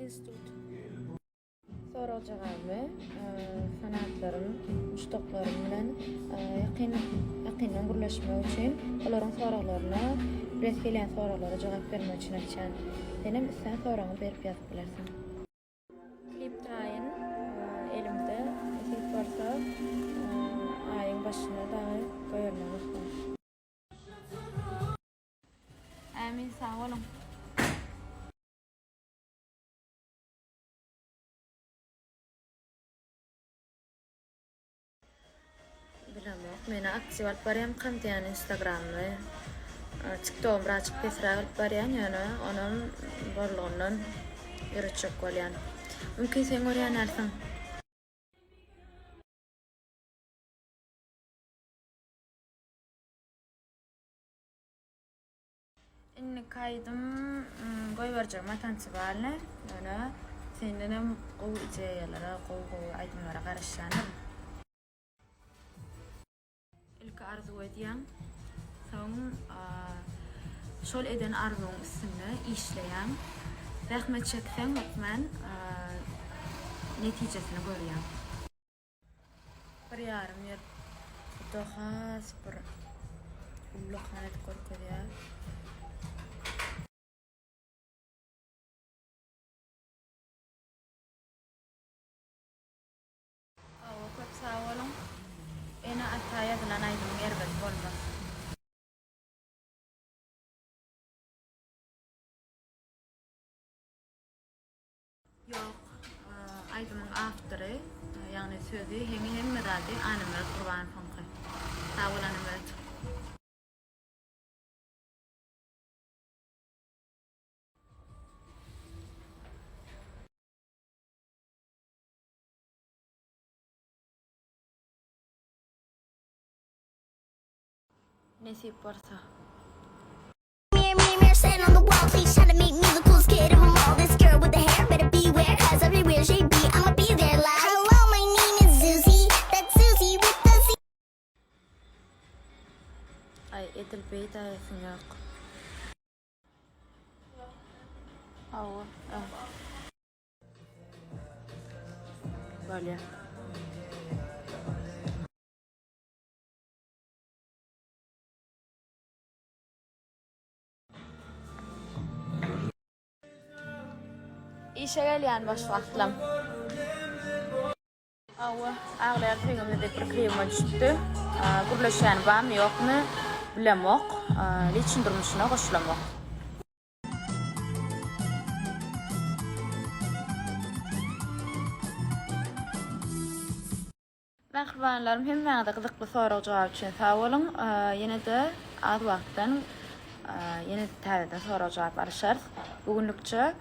Institut. Sorag-jogabymy fanatlarym, muşdaklarym bilen ýakyn ýakyndan gürleşmek üçin, olaryň soraglaryna, bilesi gelýän soraglara jogap bermek üçin açýan. Senem islän soragyňy berip ýazyp bilersiň. Klip taýyn elimde, nesip bolsa aýyň başyna dagy goýbermegim ahmal. Ämin sag boluň. Bilemok, men aktiw alyp barýamkam diýýän instagrammy. Tiktogym birazjyk pesräk alyp barýan, ýöne onam bollugyndan ýöretjek bolýan. Mümkin sen görýän dälsiň. Indiki aýdym goýberjegim tansiwalny, ýöne sendenem gowy ideýalara, gowy-gowy aýdymlara garaşýandyr. Ilki arzuw edýäň, soň şol eden arzuwyň üstünde işleýäň. Zähmet çekseň hökmän netijesini görýäň. Bir ýarym ýyl. Bu-da has bir ullakan edip görkezýär. Hawa köp sag boluň. Ene ata ýazylan aýdymyň erbedi bolmaz. Ýok, aýdymyň awtory, ýagny sözi, heňi hemme zady Anamyrat Gurbanowyňky. Sag bol Anamyrat. Nesip bolsa. Aý edil beýdäýesiň ýok. Hawa. Bolýa. Işe gelýän boş wagtlam. Hawa, aglaýar söýgimiz diýip bir klibime düşüpdi. Gürleşýäni barmy ýokmy bilemok. Liçin durmuşyna goşulamok. Mähribanlarym hemmäňize gyzykly sorag jogap üçin sag boluň. Ýene-de az wagtdan ýene-de täzeden sorag jogap alyşarys. Bu günlükçe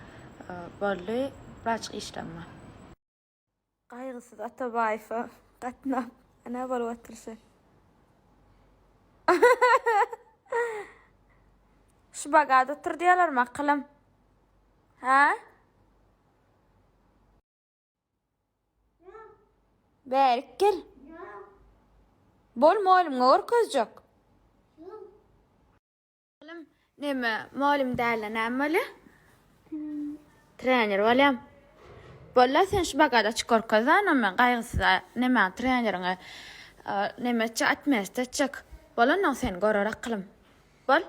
boldy. Birazjyk işlerim bar. Gaýgysyz Atabaýewe gatnap ene bolup oturyşy. Şu bagada otur diýerlermi akylym? Hä? Bärik gel. Bol mugallymyňa görkezjek. Mugallym neme mugallym dälde näme bolýa? Trener bolýam. Bolla sen şu bagada açyk görkez ana men gaýgysyz neme treneriňe neme etjek atmest etjek. Bolanok seni görer akylym. Bol.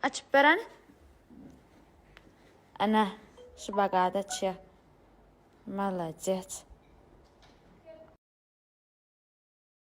Açyp ber hany. Ana, şu bagada açýar. Malades.